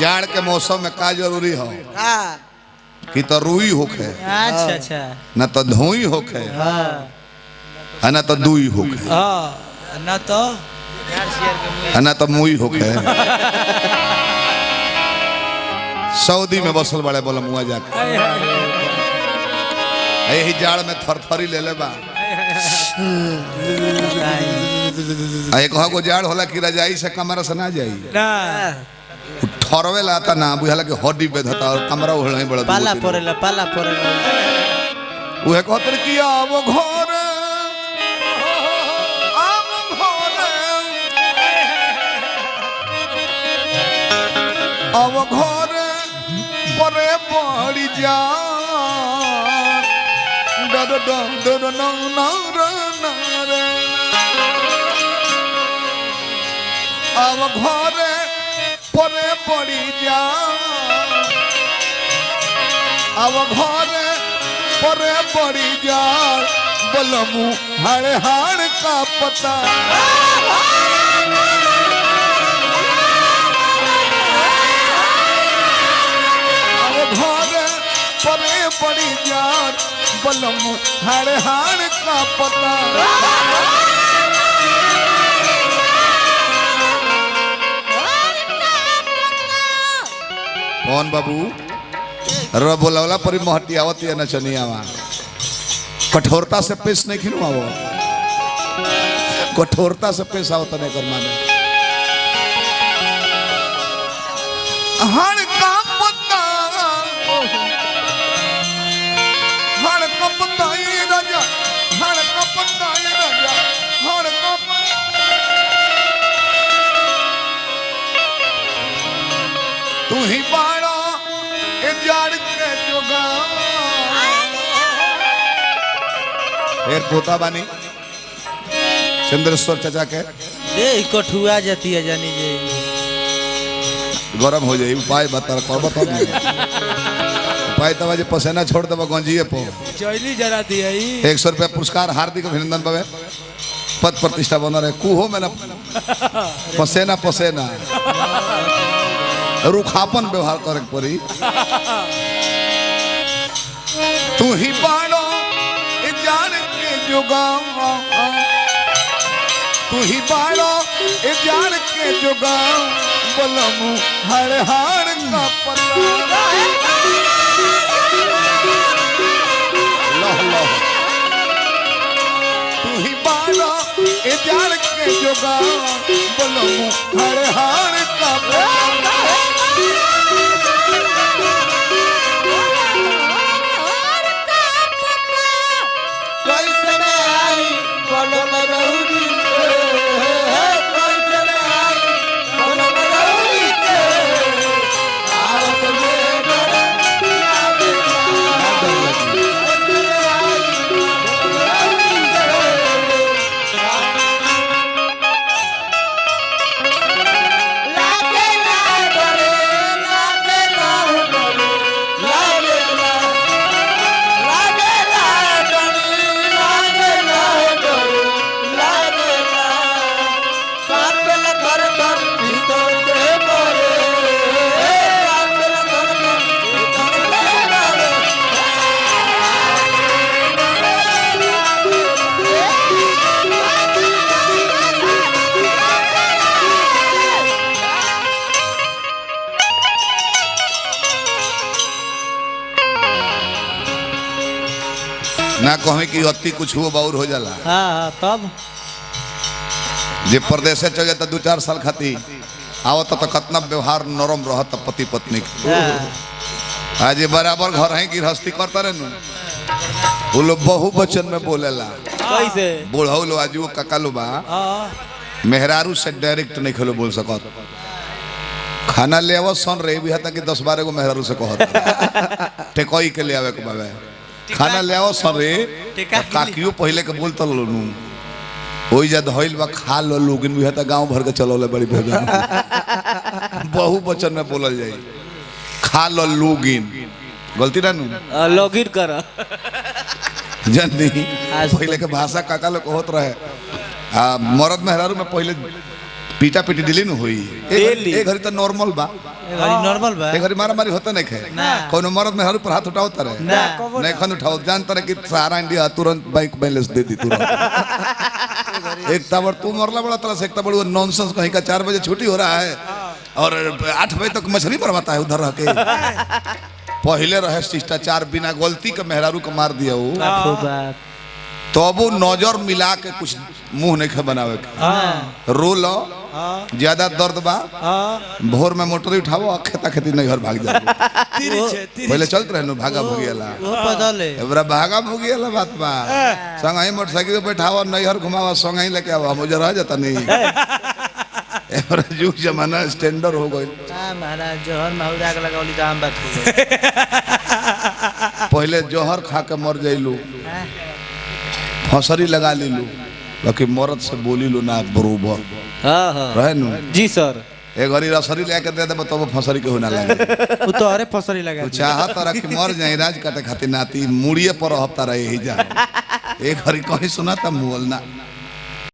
जाड़ के मौसम में का जरूरी हो हाँ कि तो रुई होखे, अच्छा अच्छा। ना तो धोई होखे, हाँ आ ना तो दुई होखे, हाँ, ना तो आ ना तो मुई होखे। सऊदी में बसल बड़े बोला मुआ जाके यही जाड़ में थरथरी ले ले बा। आ एक गो जाड़ होला कि रजाई से कमरा से ना जाई, ना उ ठरवे लाता ना बुझाला कि हड्डी बेधता और कमरा उहल नहीं बड़ा। पाला पड़ेला, पाला पड़ेला। उहे कहत रहे कि आव घर, आव घर, आव घर परे पड़ी जा डर डर डर ना ना रे ना रे। आव घर परे पड़ी जा, आव घर परे पड़ी जा, बलमू हाड़ हाड़ का पता। आव घर परे पड़ी जा, बलमू हाड़ हाड़ का पता। कौन बाबू र बोलावला परी महटी आवत या नचनियावा कठोरता से पेश नहीं खिनु आवो, कठोरता से पेश आवत नहीं कर माने हर का पता, हर का पता ये राजा, हर का पता ये राजा, हर का पता। तू ही बाड़ा ए जाड़ के जोगा। फिर पोता बानी चंद्रेश्वर चाचा के दे कठुआ जाती है जानी जे गरम हो जाए। उपाय बता कर बता उपाय तब जे पसेना छोड़ देबा गंजिए पो चैली जरा दिया। 100 रुपया पुरस्कार, हार्दिक अभिनंदन बाबे। पद प्रतिष्ठा बना रहे। कुहो में ना पसेना पसेना रूखापन व्यवहार करे के पड़ी। तू ही बाड़ो ए जान के जुगा, तू ही बाड़ो ए जान के जुगा, बलमू हर हार का पता। लह लह तू ही बाड़ो ए जान के जुगा, बलमू हर हार का पता। कैसे में आई बनम रौरी से, कैसे में आई बनम रौरी से, आवत में डर लागे ना। कैसे में आई बनम रौरी से, लागे ना डरे, लागे ना डरे, लागे ना, लागे ना डरे, लागे ना डरे, लागे ना। काटल घर घर भीतर से परे, काटल घर घर भीतर से परे। ना कहें कि अति कुछ हुआ बाउर हो जाला। हाँ हाँ तब जे परदेसे चल जाता 2-4 साल खाती आवत तो कतना व्यवहार नरम रहत पति पत्नी के। हाँ आज ये बराबर घर है गृहस्थी करता रहे नु, वो लोग बहु वचन में बोलेला। कैसे बूढ़ऊ लो आजू काका लो बा हाँ मेहरारू से डायरेक्ट नहीं खेलो बोल सकत। खाना ले आवो सन रहे भी हता कि 10-12 गो मेहरारू से कहत टेकोई के ले आवे के बाबे खाना ले आओ सन रे। टेका के ले। काकियो पहले के बोलत लो नु ओई जा धइल बा खा लो लोगिन भी हता गांव भर के चलौले बड़ी भेजा। बहु वचन में बोलल जाई खा लो लोगिन, गलती ना नु लॉगिन कर जननी। आज तो- पहले के भाषा काका लोग होत रहे। आ मर्द मेहरारू में पहले पीटा पीटी दिली न हुई। डेली। एक घड़ी तो नॉर्मल बा। ए घड़ी नॉर्मल बा। एक घड़ी मारा मारी होता नहीं खे। ना। कोनो मर्द में हर पर हाथ उठाओ तरह ना। नहीं खन उठाओ, जान तरह कि सारा इंडिया तुरंत बैंक बैलेंस दे दी तुरंत। एक ताबर तू मरला बड़ा तरह से, एक ताबर वो नॉनसेंस कहीं का 4 बजे छुट्टी हो रहा है और 8 बजे तक मछली मरवाता है उधर रह के। पहले रहे शिष्टाचार, बिना गलती के मेहरारू को मार दिया वो बाप हो बाप। तबो नजर मिला के कुछ मुंह नहीं खे बनावे के। हाँ। रो लो, हाँ। ज्यादा दर्द बा, हाँ। भोर में मोटर उठावो आ खेता खेती नैहर भाग जाओ। तिरिछ है, तिरिछ। पहले चलत रहे नु भागा भगियाला। वो बदल है। एबरा भागा भगियाला बात बा। संग ही मोटरसाइकिल पे बैठावो, नैहर घुमावो, संग ही लेके आवो, हम उजर रह जाता नहीं। एबरा जुग जमाना स्टैंडर्ड हो गइल। हाँ महाराज, जहर माहुरा के लगावली तो आम बात हो गई। पहले जहर खा के मर जाइलू, फसरी लगा लीलू, बाकी मरद से बोली लो ना बरोबर। हाँ हाँ रहे नु। जी सर। एक घड़ी रसरी लेके दे देबो तब फसरी के होना लागे। वो तो अरे फसरी लगा तू दी। चाहत रह कि मर जाई राज काटे खातिर नाती मुड़िए पर हफ्ता रहे ही जा। एक घड़ी कहीं सुना त मुअल ना।